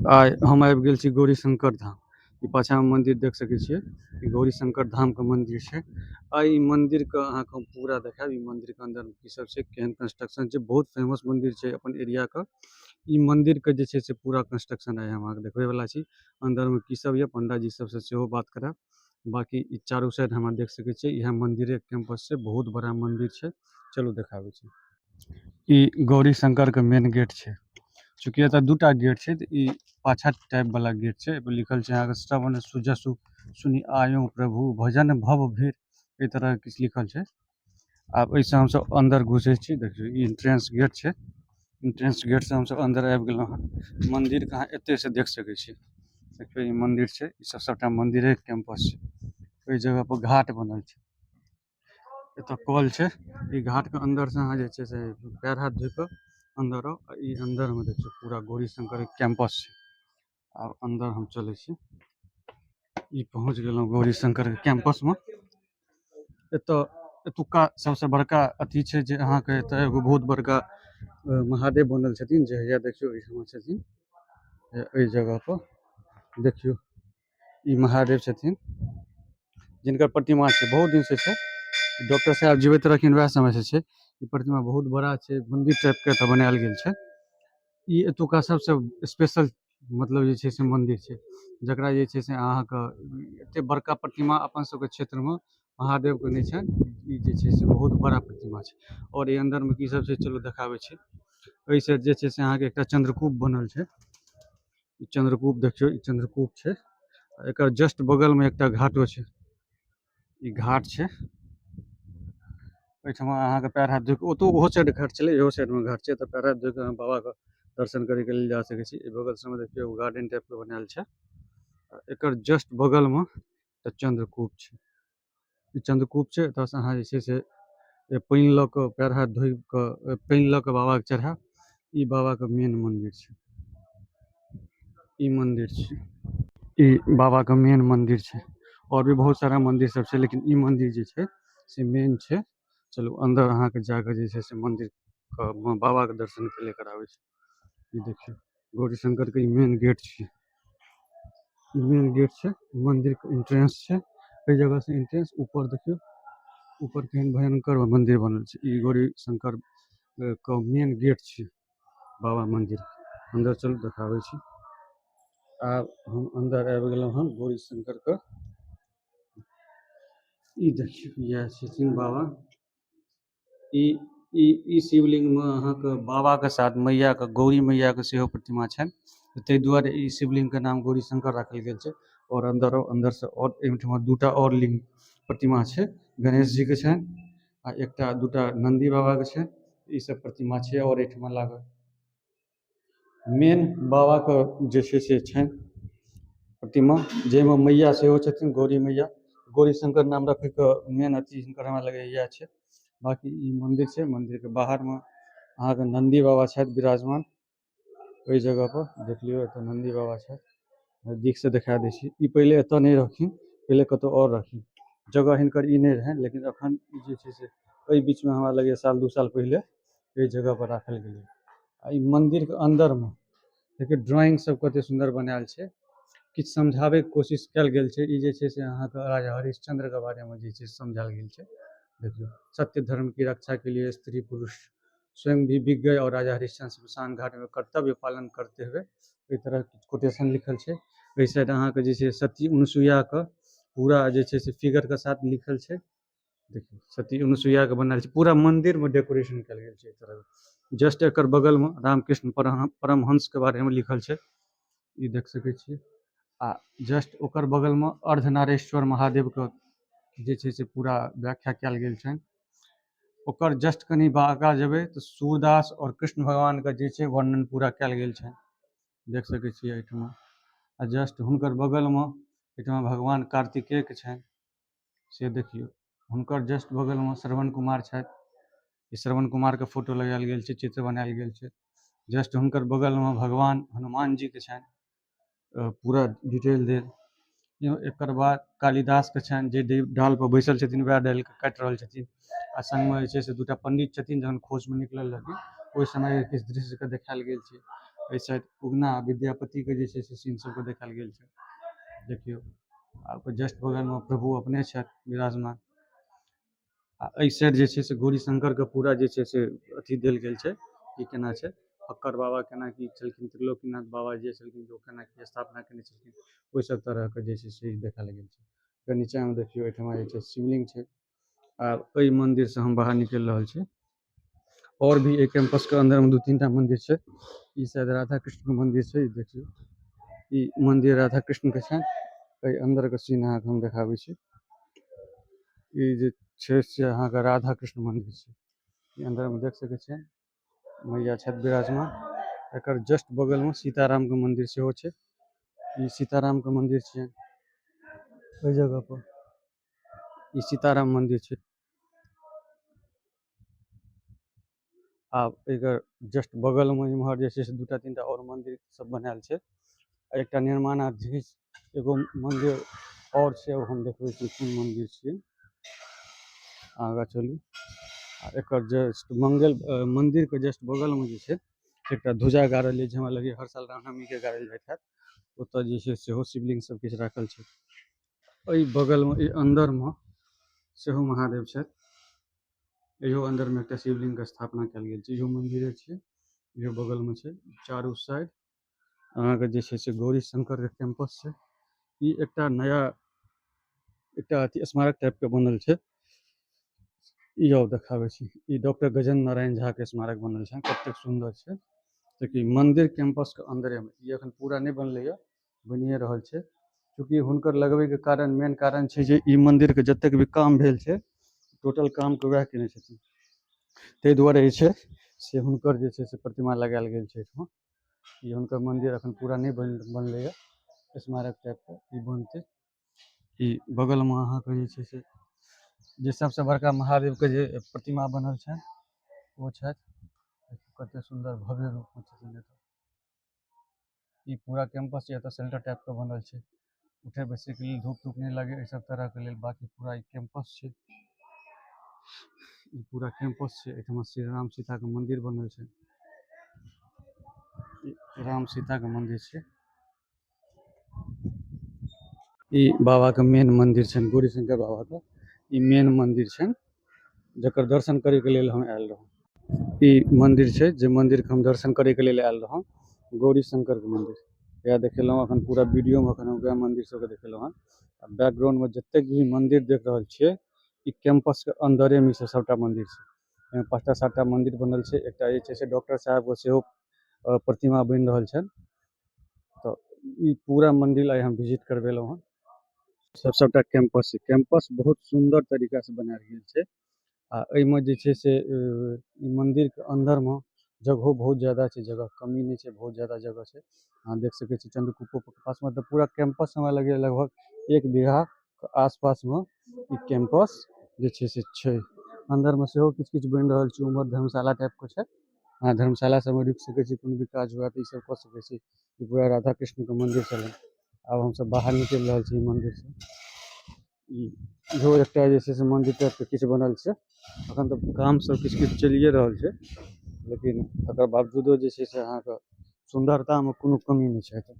आइ हम आबि गेल छी गौरीशंकर धाम। ई पाछाँ मे मंदिर देख सके छिये। ई गौरीशंकर धाम के मंदिर छै। आ ई मंदिर के अहाँ के हम पूरा देखायब। ई मंदिर के अंदर में की सब छै, केहन कंस्ट्रक्शन छै। बहुत फेमस मंदिर छै अपन एरिया के। ई मंदिर के जे छै से पूरा कंस्ट्रक्शन आइ हम अहाँ के देखबे वाला छी। अंदर में की सब ये पंडा जी सब से सेहो बात करायब। बाकी ई चारू साइड हमरा देख सके छिये। इहे मंदिरे के कैंपस छै। बहुत बड़ा मंदिर छै। चलू देखाबे छी। ई गौरीशंकर के मेन गेट छै। चूंकि एता दूटा गेट छै त ई पाछा टाइप वाला गेट छै। ए पर लिखल छै अहाँ के श्रवण सुजसु सुनि आयो प्रभु भजन भव भीर, ए तरह के किछ लिखल छै। आब ए से हम सब अंदर घुसे छी। देखियो ई एंट्रेंस गेट छै। एंट्रेंस गेट से हम सब अंदर आबि गेलो हन। मंदिर के अहाँ एते से देख सके छी। देखियो ई मंदिर छै। ई सब सबटा मंदिरे के कैंपस छै। ओय जगह पर घाट बनल छै। एता कल छै। ई घाट के अंदर से अहाँ जे छै से पैर हाथ धोय के अंदर आउ। आ ई अंदर में देखियो पूरा गौरीशंकर के कैंपस छै। आब अंदर हम चले छी। ई पहुंच गेलो गौरीशंकर के कैंपस में। एता एतुका सबसे बड़का अथी छै जे अहाँ के एता एगो बहुत बड़का महादेव बनल छथिन जे हैया देखियो एहिठमा छथिन। एहि जगह पर देखियो ई महादेव छथिन जिनकर प्रतिमा छै, बहुत दिन से छै। डॉक्टर साहब जीवित रहखिन वएह समय से छै। ई प्रतिमा बहुत बड़ा छै, मंदिर टाइप के एतऽ बनायल गेल छै। ई एतुका सबसे स्पेशल मतलब जे छै से मंदिर छै, जकरा जे छै से अहाँ के एते बड़का प्रतिमा अपन सबके क्षेत्र में महादेव के नहीं छै। ई जे छै से बहुत बड़ा प्रतिमा छै। और ई अंदर में की सब छै चलू देखाबै छी। एहि से जे छै से अहाँ के एकटा चंद्रकूप बनल छै। ई चंद्रकूप देखियो, ई चंद्रकूप छै। एकर जस्ट बगल में एकटा घाटो छै। ई घाट छै। एहिठमा अहाँ के पैर हाथ धोइ के, ओतो ओहो साइड घाट छलै, इहो साइड में घाट छै। तऽ पैर हाथ धोइ के अहाँ बाबा के दर्शन करे के लेल जा सके छी। ई बगल से में देखियो एगो गार्डन टाइप के बनायल छै। एकर जस्ट बगल में एकटा चंद्रकूप छै। ई चंद्रकूप छै। एतऽ से अहाँ जे छै से पानि लऽ के पैर हाथ धोइ के पानि लऽ के बाबा के चढ़ायब। ई बाबा के मेन मंदिर छै। ई मंदिर छै। ई बाबा के मेन मंदिर छै। और भी बहुत सारा मंदिर सब छै, लेकिन ई मंदिर जे छै से मेन छै। चलू अंदर अहाँ के जाके जे छै से मंदिर के बाबा के दर्शन के लिए कराबै छी। ई देखियो गौरीशंकर के ई मेन गेट छै। ई मेन गेट छै, मंदिर के एंट्रेंस छै। एहि जगह से एंट्रेंस ऊपर देखियो, ऊपर केहन भयंकर मंदिर बनल छै। ई गौरीशंकर के मेन गेट छै बाबा मंदिर। अंदर चलू देखाबै छी। आब हम अंदर आबि गेलहुँ हन गौरीशंकर के। ई देखियो इएह छथिन बाबा। ई ई ई शिवलिंग में अहाँ के बाबा के साथ मैया के गौरी मैया के सेहो प्रतिमा छनि। ताहि दुआरे ई शिवलिंग के नाम गौरीशंकर राखल गेल छै। और अंदर अंदर से और एहिठमा दूटा और लिंग प्रतिमा छै, गणेश जी के छनि आ एकटा दूटा नंदी बाबा के छै। ई सब प्रतिमा छै और एहिठमा लागल मेन बाबा के जे छै से छनि प्रतिमा, जाहिमे मैया सेहो छथिन, गौरी मैया। गौरीशंकर नाम रखै के मेन अथी हिनकर हमरा लगैया इएह छै। बाकी ई मंदिर छै। मंदिर के बाहर में अहाँ के नंदी बाबा छथि विराजमान। ओहि जगह पर देख लियौ, एतऽ नंदी बाबा छथि। नजदीक से देखा दै छी। ई पहिले एतऽ नहि रहखिन, पहिले कतौ और रहखिन। जगह हिनकर ई नहि रहनि, लेकिन अखन ई जे छै से एहि बीच में हमरा लगैया साल दू साल पहिले एहि जगह पर राखल गेलै। आ ई मंदिर के अंदर में देखियौ ड्राइंग सब कते सुंदर बनायल छै। किछु समझाबे के कोशिश कयल गेल छै। ई जे छै से अहाँ के राजा हरिश्चंद्र के बारे में जे छै समझायल गेल छै। देखियौ सत्य धर्म की रक्षा के लिए स्त्री पुरुष स्वयं भी बिक गए और राजा हरिश्चंद्र शमशान घाट में कर्तव्य पालन करते हुए, एहि तरह के कोटेशन लिखल छै। एहि साइड अहाँ के जे छै सती अनुसुईया के पूरा जे छै से फिगर के साथ लिखल छै। देखियौ सती अनुसुईया के बनायल छै। पूरा मंदिर में डेकोरेशन कयल गेल छै एहि तरह। जस्ट एकर बगल में रामकृष्ण परमहंस के बारे में लिखल छै। ई देख सके छियै। आ जस्ट ओकर बगल में अर्धनारेश्वर महादेव के जे छै से पूरा व्याख्या कयल गेल छनि। ओकर जस्ट कनि आगाँ जेबै तऽ सूरदास और कृष्ण भगवान के जे छै वर्णन पूरा कयल गेल छनि। देख सके छियै एहिठमा। आ जस्ट हुनकर बगल में एहिठमा भगवान कार्तिकेय के छनि, से देखियौ। हुनकर जस्ट बगल में श्रवण कुमार छथि। ई श्रवण कुमार के फोटो लगायल गेल छै, चित्र बनायल गेल छै। जस्ट हुनकर बगल में भगवान हनुमान जी के छनि, पूरा डिटेल देल। एकर बाद कालिदास के छनि, जे डाल पर बैसल छथिन वएह डालि के काटि रहल छथिन। आ संग में जे छै से दूटा पंडित छथिन, जहन खोज में निकलल रहथिन ओहि समय के किछु दृश्य के देखायल गेल छै। एहि साइड उगना आ विद्यापतिके जे छै से सीन सबके देखायल गेल छै। देखियौ, आ ओकर जस्ट बगलमे प्रभु अपने छथि विराजमान। आ एहि साइड जे छै से गौरी शंकरके पूरा जे छै से अथी देल गेल छै कि केना छै, फक्कड़ बाबा केना की छलखिन, त्रिलोकीनाथ बाबा जे छलखिन ओ केना की स्थापना केने छलखिन, ओहि सब तरहके जे छै से देखायल गेल छै। एकर नीचाँमे देखियौ एहिठमा जे छै शिवलिंग छै। आ एहि मन्दिरसँ हम बाहर निकलि रहल छी। आओर भी एहि कैंपसके अन्दरमे 2-3 टा मन्दिर छै। ई शायद राधा कृष्णके मन्दिर छै। ई देखियौ, ई मन्दिर राधा कृष्णके छनि। एहि अन्दरके सीन अहाँके हम देखाबै छी। ई जे छै से अहाँके राधा कृष्ण मन्दिर छै। ई अन्दरमे देख सकै छियै मैया छथि विराजमान। एकर जस्ट बगलमे सीतारामके मन्दिर सेहो छै। ई सीतारामके मन्दिर छियै। एहि जगह पर ई सीताराम मन्दिर छै। आब एकर जस्ट बगलमे इम्हर जे छै से 2टा 3टा आओर मन्दिर सब बनायल छै। एकटा निर्माणाधीन एगो मन्दिर आओर छै, ओ हम देखबै छी कोन मन्दिर छियै। आगाँ चलू। आ एकर जस्ट मंगल मन्दिरके जस्ट बगलमे जे छै एकटा ध्वजा गाड़ल अछि, हमरा लगैए हर साल रामनवमीके गाड़ल जाइत हैत। ओतऽ जे छै सेहो शिवलिंग सब किछु राखल छै। एहि बगलमे एहि अन्दरमे सेहो महादेव छथि। इहो अन्दरमे एकटा शिवलिंगके स्थापना कयल गेल छै। इहो मन्दिरे छै, इहो बगलमे छै। चारू साइड अहाँके जे छै से गौरी शंकरके कैंपस छै। ई एकटा नया एकटा अथी स्मारक टाइपके बनल छै। ई आउ देखाबै छी। ई डॉक्टर गजेन्द्र नारायण झा के स्मारक बनल छै। कतेक सुन्दर छै। देखियौ मन्दिर कैंपसके अन्दरेमे ई अखन पूरा नहि बनलैए, बनिए रहल छै। चूँकि हुनकर लगबैके कारण मेन कारण छै जे ई मन्दिरके जतेक भी काम भेल छै टोटल कामके वएह केने छथिन, ताहि दुआरे जे छै से हुनकर जे छै से प्रतिमा लगायल गेल छै एहिठाम। ई हुनकर मन्दिर अखन पूरा नहि बनलैए, स्मारक टाइपके ई बनतै। ई बगलमे अहाँके जे छै से जे सबसँ बड़का महादेवके जे प्रतिमा बनल छनि ओ छथि। कते सुन्दर भव्य रूपमे छथिन एतऽ। ई पूरा कैंपस छै, एतऽ शेल्टर टाइपके बनल छै उठे बैसैके लेल, धूप तूप नहि लगे एहि सब तरहके लेल। बाकी पूरा ई कैंपस छै, ई पूरा कैंपस छै। एहिठमा श्री राम सीताके मन्दिर बनल छै। ई राम सीताके मन्दिर छै। ई बाबाके मेन मन्दिर छनि, गौरीशंकर बाबाके ई मेन मन्दिर छनि, जकर दर्शन करैके लेल हम आयल रहौं। ई मन्दिर छै जे मन्दिरके हम दर्शन करैके लेल आयल रहौं, गौरीशंकरके मन्दिर। इएह देखेलहुँ अखन पूरा वीडियोमे, अखन हम वएह मन्दिर सबके देखेलहुँ हँ। आ बैकग्राउंडमे जतेक भी मन्दिर देख रहल छियै, ई कैंपसके अन्दरेमे ई सब सबटा मन्दिर छै। एहिमे 5टा 7टा मन्दिर बनल छै। एकटा जे छै से डॉक्टर साहेबके सेहो प्रतिमा बनि रहल छनि। तऽ ई पूरा मन्दिर आइ हम विजिट करबेलहुँ हँ। सब सबटा कैंपस छै। कैंपस बहुत सुन्दर तरीकासँ बनायल गेल छै। आ एहिमे जे छै से ई मन्दिरके अन्दरमे जगहो बहुत ज्यादा छै, जगह कमी नहि छै, बहुत ज्यादा जगह छै। अहाँ देख सकै छी चंद्रकूपोके पासमे तऽ पूरा कैंपस हमरा लगैए लगभग 1 बीघाके आसपासमे ई कैंपस जे छै से छै। अन्दरमे सेहो किछु किछु बनि रहल छै। उम्हर धर्मशाला टाइपके छै, अहाँ धर्मशाला सबमे रुकि सकै छी, कोनो भी काज हुए तऽ ई सब कऽ सकै छी। ई पूरा राधा कृष्णके मन्दिर छलै। आब हमसब बाहर निकलि रहल छी मन्दिरसँ। ई इहो एकटा जे छै से मन्दिर टाइपके किछु बनल छै। अखन तऽ काम सब किछु किछु चलिए रहल छै, लेकिन तकर बावजूदो जे छै से अहाँके सुन्दरतामे कोनो कमी नहि छै एतऽ।